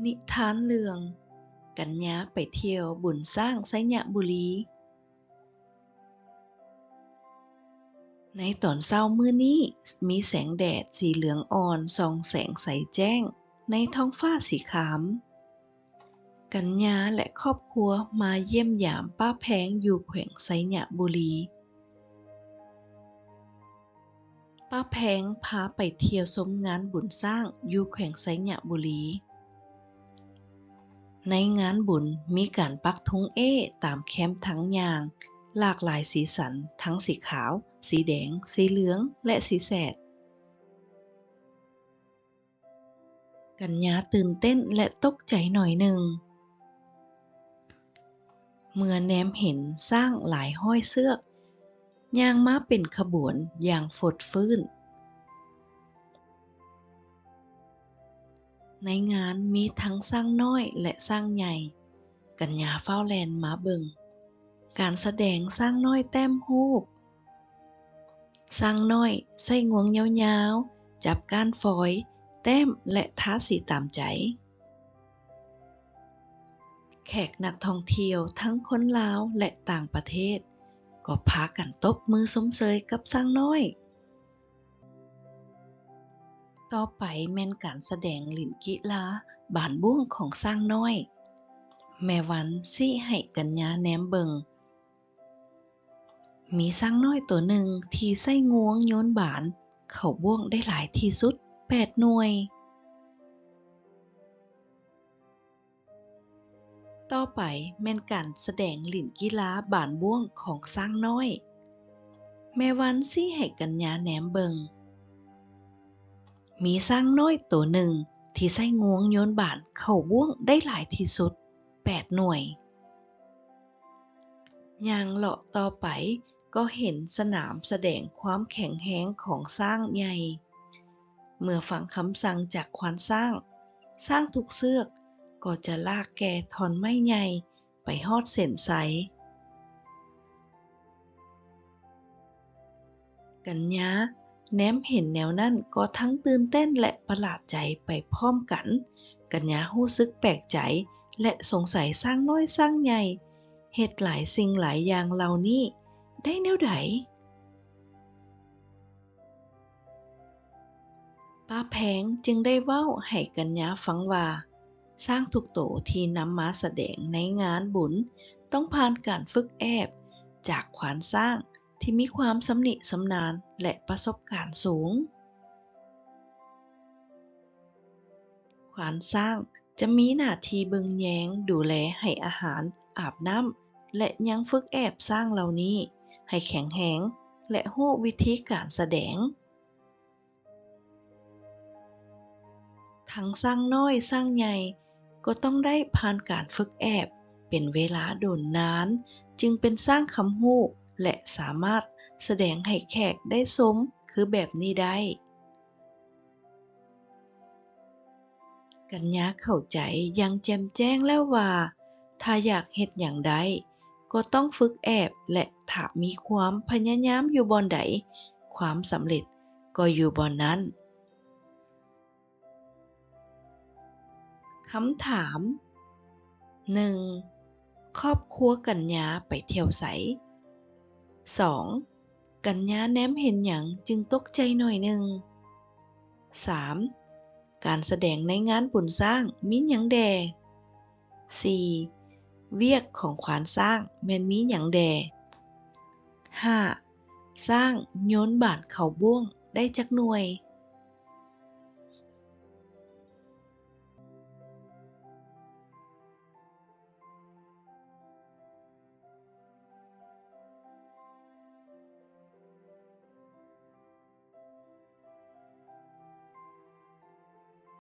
ນິທານເລື່ອງ ກັນຍາໄປທ່ຽວບຸນຊ້າງໄຊຍະບູລີ. ໃນຕອນເຊົ້າມື້ນີ້ ມີແສງແດດສີເຫຼືອງອ່ອນສ່ອງແສງໃສແຈ້ງໃນທ້ອງຟ້າສີຄາມ. ກັນຍາ ແລະ ຄອບຄົວມາຢ້ຽມຢາມປ້າແພງຢູ່ແຂວງໄຊຍະບູລີ. ປ້າແພງພາໄປທ່ຽວຊົມງານບຸນຊ້າງຢູ່ແຂວງໄຊຍະບູລີ. ໃນງານບຸນມີການປັກທຸງເອ້ຕາມແຄມທາງຍ່າງ ຫຼາກຫຼາຍສີສັນ ທັງສີຂາວ, ສີແດງ, ສີເຫຼືອງ ແລະ ສີແສດ. ກັນຍາຕື່ນເຕັ້ນ ແລະ ຕົກໃຈໜ້ອຍໜຶ່ງ ເມື່ອແນມເຫັນຊ້າງຫຼາຍຮ້ອຍເຊືອກ ຍ່າງມາເປັນຂະບວນຢ່າງຟົດຟື້ນ. ໃນງານມີທັງຊ້າງນ້ອຍ ແລະ ຊ້າງໃຫຍ່. ກັນຍາຟ້າວແລ່ນມາເບິ່ງການສະແດງຊ້າງນ້ອຍແຕ້ມຮູບ. ຊ້າງນ້ອຍໃຊ້ງວງຍາວໆ, ຈັບກ້ານຟອຍ, ແຕ້ມ ແລະ ທາສີຕາມໃຈ. ແຂກນັກທ່ອງທ່ຽວທັງຄົນລາວ ແລະ ຕ່າງປະເທດ ກໍພາກັນຕົບມືຊົມເຊີຍກັບຊ້າງນ້ອຍ. ຕໍ່ໄປແມ່ນການສະແດງຫຼິ້ນກິລາບານບ້ວງຂອງຊ້າງນ້ອຍ. ແມ່ວັນຊີ້ໃຫ້ກັນຍາແນມເບິ່ງ. ມີຊ້າງນ້ອຍໂຕໜຶ່ງທີ່ໃຊ້ງວງໂຍນບານເຂົ້າບ້ວງໄດ້ຫຼາຍທີ່ສຸດ ແປດໜ່ວຍ. ຕໍ່ໄປແມ່ນການສະແດງຫຼິ້ນກິລາບານບ້ວງຂອງຊ້າງນ້ອຍ. ແມ່ວັນຊີ້ໃຫ້ກັນຍາແນມເບິ່ງ. ມີຊ້າງນ້ອຍໂຕໜຶ່ງທີ່ໃຊ້ງວງໂຍນບານເຂົ້າບ້ວງໄດ້ຫຼາຍທີ່ສຸດ ແປດໜ່ວຍ. ຍ່າງເລາະຕໍ່ໄປກໍເຫັນສະໜາມສະແດງຄວາມແຂງແຮງຂອງຊ້າງໃຫຍ່. ເມື່ອຟັງຄຳສັ່ງຈາກຄວານຊ້າງ, ຊ້າງທຸກເຊືອກກໍຈະລາກແກ່ທ່ອນໄມ້ໃຫຍ່ໄປຮອດເສັ້ນໄຊ. ກັນຍາແນມເຫັນແນວນັ້ນກໍທັງຕື່ນເຕັ້ນ ແລະ ປະຫຼາດໃຈໄປພ້ອມກັນ. ກັນຍາຮູ້ສຶກແປກໃຈ ແລະ ສົງໄສຊ້າງນ້ອຍຊ້າງໃຫຍ່ເຮັດຫຼາຍສິ່ງຫຼາຍຢ່າງເຫຼົ່ານີ້ໄດ້ແນວໃດ? ປ້າແພງຈຶ່ງໄດ້ເວົ້າໃຫ້ກັນຍາຟັງວ່າ ຊ້າງທຸກໂຕທີ່ນຳມາສະແດງໃນງານບຸນຕ້ອງຜ່ານການຝຶກແອບຈາກຄວານຊ້າງທີ່ມີຄວາມຊຳນິຊຳນານ ແລະ ປະສົບການສູງ. ຄວານຊ້າງຈະມີໜ້າທີ່ເບິ່ງແຍງ, ດູແລ, ໃຫ້ອາຫານ, ອາບນ້ຳ ແລະ ຍັງຝຶກແອບຊ້າງເຫຼົ່ານີ້ໃຫ້ແຂງແຮງ ແລະ ຮູ້ວິທີການສະແດງ. ທັງຊ້າງນ້ອຍຊ້າງໃຫຍ່ກໍຕ້ອງໄດ້ຜ່ານການຝຶກແອບເປັນເວລາດົນນານ ຈຶ່ງເປັນຊ້າງຄຳຮູ້ ແລະ ສາມາດສະແດງໃຫ້ແຂກໄດ້ຊົມຄືແບບນີ້ໄດ້. ກັນຍາເຂົ້າໃຈຢ່າງແຈ່ມແຈ້ງແລ້ວວ່າ ຖ້າຢາກເຮັດຫຍັງໄດ້ ກໍຕ້ອງຝຶກແອບ ແລະ ຖ້າມີຄວາມພະຍາຍາມຢູ່ບ່ອນໃດ, ຄວາມສຳເລັດກໍຢູ່ບ່ອນນັ້ນ. ຄຳຖາມ ໜຶ່ງ ຄອບຄົວກັນຍາໄປທ່ຽວໃສ? ສອງ ກັນຍາແນມເຫັນຫຍັງຈຶ່ງຕົກໃຈໜ້ອຍໜຶ່ງ? ສາມ ການສະແດງໃນງານບຸນຊ້າງມີຫຍັງແດ່? ສີ່ ວຽກຂອງຄວານຊ້າງແມ່ນມີຫຍັງແດ່? ຫ້າ ຊ້າງໂຍນບານເຂົ້າບ້ວງໄດ້ຈັກໜ່ວຍ?